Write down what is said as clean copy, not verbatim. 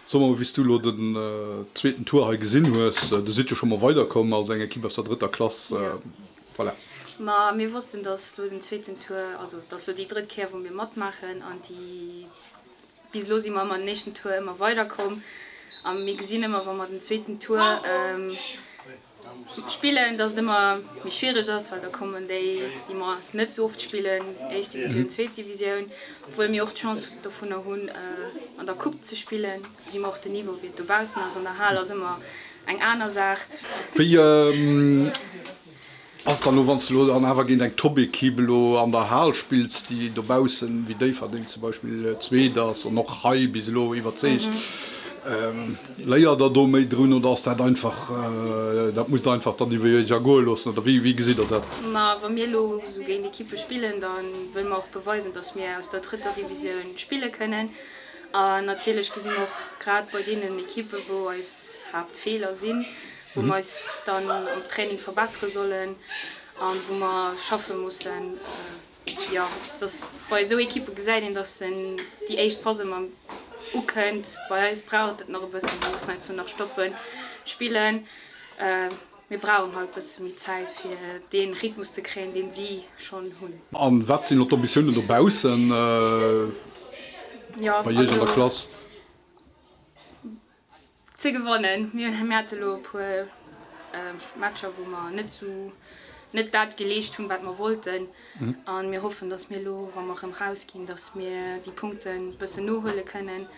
So mol, wéi s du elo den zweeten Tour hei gesinn hues, Dir sidd jo scho mol weiderkomm als eng Ekipp aus der drëtter Klass, voilà. Ma mir wossten, dass elo den zweeten Tour, also et ass elo déi drëtt Kéier wou mir matmaachen an déi bis elo si mer ëmmer den éischten Tour ëmmer weiderkomm a mir gesinn ëmmer wa mer den zweeten Tour Spillen, dass et ëmmer méi schwiereg ass, well da kommen déi, déi mer net esou oft spillen, éischt Divisioun, zweet Divisioun. Obwuel mir och d'Chance dovunner hunn, an der Coupe ze spillen, gesi mer och den Niveau, wéi et dobaussen ass. An der Hal ass ëmmer eng aner Saach. Wéi ass dann elo, wann s de elo dann awer géint eng Top-Ekipp elo an der Hal spills, déi dobaussen, wéi Déifferdeng zum Beispill, Zweet ass an och hei bis elo iwwerzeegt? Léiert der do méi drun oder ass dat einfach, dat musst der einfach dann iwwer iech ergoe loossen oder wéi gesitt der dat? Ma wa mir elo esou géint Ekippe spillen, da wëlle mer och beweisen, datt mir aus der drëtter Divisioun spille kënnen. An natierlech gesi mer och grad bei deenen Ekippe wou eis Haaptfeeler sinn, wou mer eis dann am Training verbessere sollen a wou mer schaffe mussen. Jo, et ass bei esou Ekippe gesäit een, datt en déi éischt Pass ëmmer ukënnt. Bei eis brauch et nach e bëssen, mir mussen heiansdo nach stoppen, spillen. Mir brauchen halt e bësse méi Zäit, fir dee Rhythmus ze kréien, deen si schonn hunn. A wat sinn elo d'Ambitiounen dobaussen bei iech an der Klass? Ze gewannen. Mir hunn mir hate lo e puer Matcher wou mer net sou net dat geleescht hunn wat mer wollten an mir hoffen dass mir lo wa mer rëm raus ginn dass mir déi Punkten bëssen nohuele kënnen.